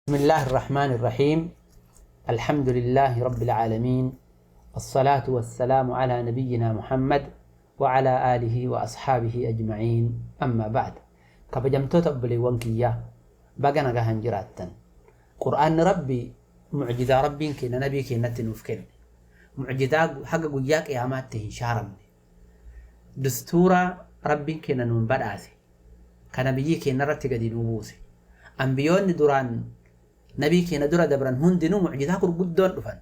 بسم الله الرحمن الرحيم. الحمد لله رب العالمين، الصلاة والسلام على نبينا محمد وعلى آله وأصحابه أجمعين، أما بعد. Kabajamtoota obboleewwan kiyyaa, baga nagahan jiraattan. Qur'aanni Rabbii mucjizaa Rabbiin kenna nabii kennatti nuuf kenne, mucjizaa haga guyyaa qiyaamaatti hin shaaramne, dastuura Rabbiin kenna nuun badhaase, kana biyyii keenya irratti gadi nuu buuse. Ambiyoonni duraan nabii keenya dura dabran hundinuu mucjizaa gurguddoon dhufan.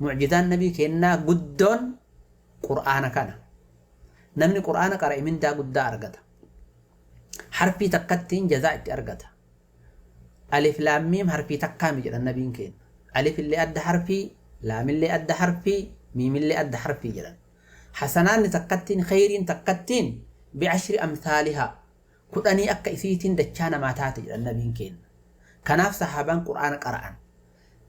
Mucjizaan nabii keenyaa guddoon Qur'aana kana. Namni Qur'aana qara'e mindaa guddaa argata. Harfii takkattiin jazaa itti argata. Alif laam miim harfii takkaami jedhan nabiin keenya. Alif illee adda harfii, laamillee adda harfii, miimillee adda harfii jedhan. Hasanaanni takkattiin, khayriin takkattiin bi'ashri amsaalihaa, 10 akka isiitiin dachaa namaa taate jedhan nabiin keenya. Kanaaf sahaabaan Qur'aana qara'an.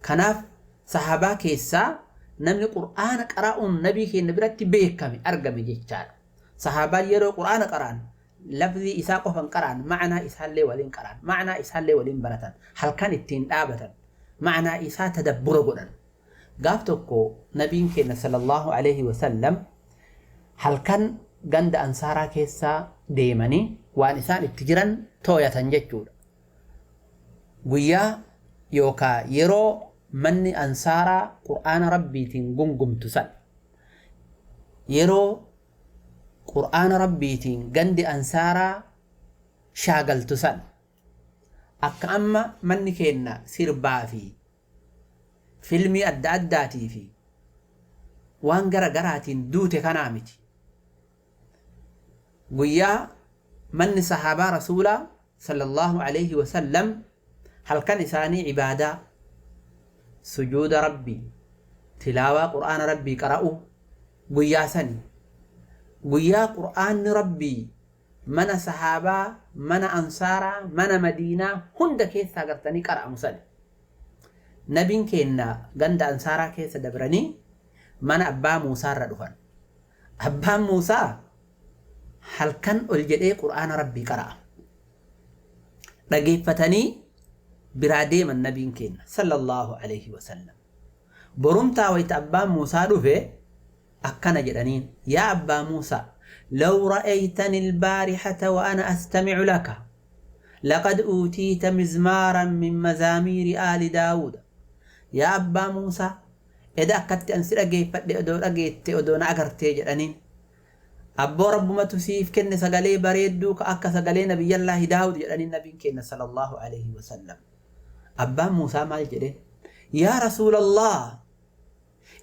Kanaaf sahaabaa keessaa namni Qur'aana qara'uun nabii keenya biratti beekame argame jechaadha. Sahaabaan yeroo Qur'aana qara'an lafzii isaa qofan qara'an, ma'anaa isaallee waliin qara'an, ma'anaa isaallee waliin baratan, halkan ittiin dhaabatan, ma'anaa isaa tadabbura godhan. Gaaf tokko nabiin keenya sallallahu alaihi wasallam halkan ganda Ansaaraa keessaa deemanii waan isaan itti jiran tooyatan jechuudha. Guyyaa yookaa yeroo manni Ansaaraa Qur'aana Rabbiitiin gungumtu san, yeroo Qur'aana Rabbiitiin gandi Ansaaraa shaagaltu san, akka amma manni keenna sirbaa fi filmii adda addaatii fi waan gara garaatiin duute kanaa miti. Guyyaa manni sahaabaa Rasuulaa sallallahu alaihi wasallam halkan isaanii ibaadaa, sujuuda Rabbii, tilaawaa Qur'aana Rabbii qara'u guyyaa sani. Guyyaa Qur'aanni Rabbii mana sahaabaa, mana Ansaaraa, mana Madiinaa hunda keessaa gartanii qara'amu sani. Nabiin keenna ganda Ansaaraa keessa dabranii mana Abbaa Muusaarra dhufan. Abbaan Muusaa halkan ol jedhee Qur'aana Rabbii qara'a. Dhageeffatanii biraa deeman nabiin keenna sallallahu alaihi wasallam. Borumtaa wayita Abbaan Muusaa dhufe akkana jedhaniin: "Yaa Abbaa Muusaa, law ra'aytani albaarihata wa ana astamicu laka, laqad uutiita mizmaaran min mazaamiiri aali Daawuda." Yaa Abbaa Muusaa, eda akkatti an si dhageeffadhe odoo dhageette, odoo na agartee jedhaniin. Abboo Rabbumatu siif kenne sagalee bareedduu ka akka sagalee Nabiyyallaahi Daawud jedhaniin nabiin kenna sallallahu alaihi wasallam. Abbaan Muusaa maal jedhe? "Yaa Rasuulallah,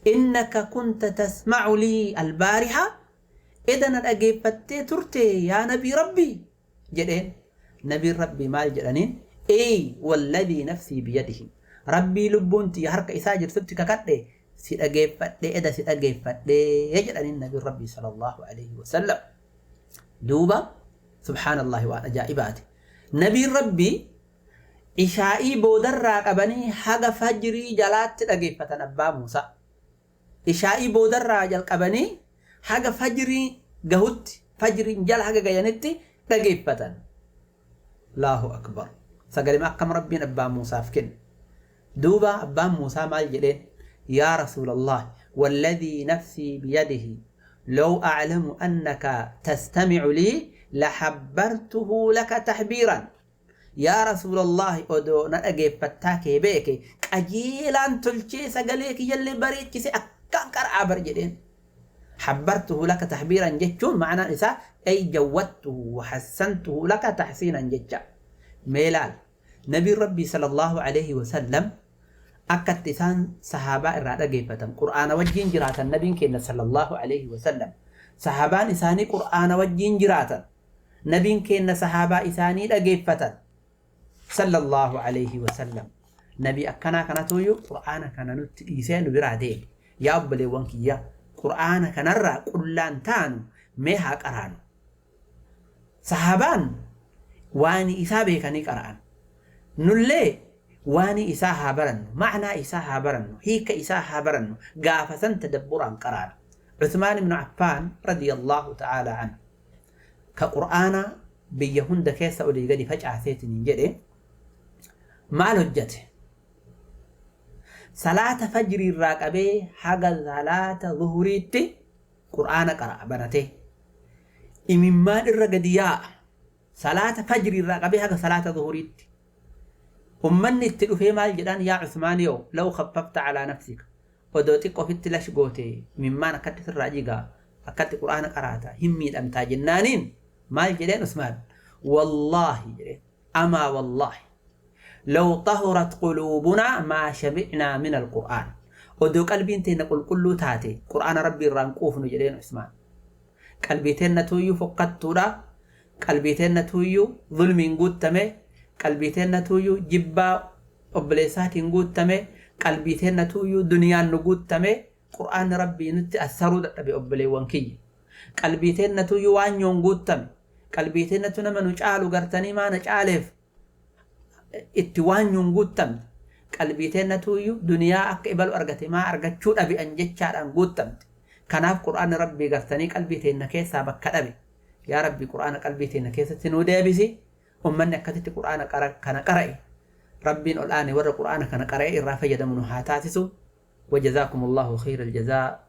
innaka kunta tasmacu lii albaariha, eda na dhageeffattee turte yaa nabii Rabbii" jedheen. Nabiin Rabbii maal jedhaniin? "Ey, walladii nafsii biyadihi, Rabbii lubbuun tiyya harka isaa jirtutti kakadhe, si dhageeffadhe, eda si dhageeffadhe" jedhaniin nabiin Rabbii sallallahu alaihi wasallam. Duuba subhaanallahi, waan ajaa'ibaati. Nabiin Rabbii ishaa'ii boodarraa qabanii haga fajrii jalaatti dhageeffatan Abbaa Muusaa. Ishaa'ii boodarraa jalqabanii haga fajrii gahutti, fajriin jala haga gayanitti dhageeffatan. Allahu akbar! Sagalema akkam Rabbiin Abbaa Muusaaf kenne! Duuba Abbaan Muusaa maal jedheen? "Yaa Rasuulallah, walladhii nafsii biyadihi, law a'lamu annaka tastamicu lii lahabbartuhu laka taxbiiran. Yaa Rasuulallahi, odoo na dhageeffattaa kee beeke, qajeelaan tolchee sagalee kiyyallee bareechise akkaan qara'aa bar" jedheen. Habbartuhu laka taxbiiran jechuun ma'anaan isaa ay jawwadtuhu wa hassantuhu laka taxsiinan jecha. Mee laal, nabiin Rabbii sallallahu alaihi wasallam akkatti isaan sahaabaa irraa dhageeffatan, Qur'aana wajjiin jiraatan. Nabiin keenya sallallahu alaihi wasallam, sahaabaan isaanii Qur'aana wajjiin jiraatan. Nabiin keenya sahaabaa isaanii dhageeffatan sallallahu alaihi wasallam. Nabii akkanaa kanatuyyuu Qur'aana kana nutti dhiisee nu biraa deeme. Yaa obboleewwan kiyya, Qur'aana kanarraa qullaan taanu mee haa qaraanu. Sahaabaan waan isaa beekanii qara'an. Nullee waan isaa haa barannu, ma'naa isaa haa barannu, hiika isaa haa barannu, gaafa san tadabburaan qaraana. Uthmaan ibnu Affaan radiyallahu ta'ala anhu, ka Qur'aana biyya hunda keessa olii gadi facaaseetiin jedhe. Maal hojjate? Salaata fajrii irraa qabee haga salaata zuhuriitti qur'aana qara'a banatee. Imimmaan irra gadi yaa'a. Salaata fajrii irraa qabee haga salaata zuhuriitti. Ummanni itti dhufee maal jedhaan? Yaa Usmaan, yoo law khaffafta calaa nafsika, odoo xiqqoo ofitti lash goote, imimmaan akkatti sirraa jigaa, akkatti qur'aana qaraata hin miidhamtaa jennaaniin, maal jedheen Usmaan? Wallaahi jedheen, amaa wallaahi law tahurat quluubunaa maa shabicnaa min alqur'aan, odoo qalbiin teenna qulqulluu taate qur'aana rabbii irraan quufnu jedheen Usmaan. Qalbii teenna tuuyyuu fokkattuudha, qalbii teenna tuuyyuu zulmiin guuttame, qalbii teenna tuuyyuu jibbaa obboleessaatiin guuttame, qalbii teenna tuuyyuu duniyaan nu guuttame, qur'aanni rabbii nutti assaruu dadhabe. Obboleewwan kiyya, qalbii teenna tuuyyuu waanyoon guuttame, qalbii teennatu nama nu caalu gartanii maana caaleef itti waanyoon guuttamte, qalbii teenna tuuyyuu duniyaa akka ibalu argate maa argachuu dhabe an jechaadhaan guuttamte. Kanaaf qur'aanni rabbii gartanii qalbii teenna keessaa bakka dhabe. Yaa rabbi, qur'aana qalbii teenna keessatti nuu deebisi. Ummanni akkasitti qur'aana kana qara'e, rabbiin ol aane warra qur'aana kana qara'e irraa fayyadamu nu haa taasisu. وجزاكم الله خير الجزاء،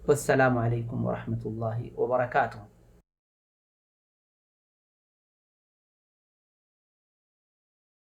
والسلام عليكم ورحمة الله وبركاته.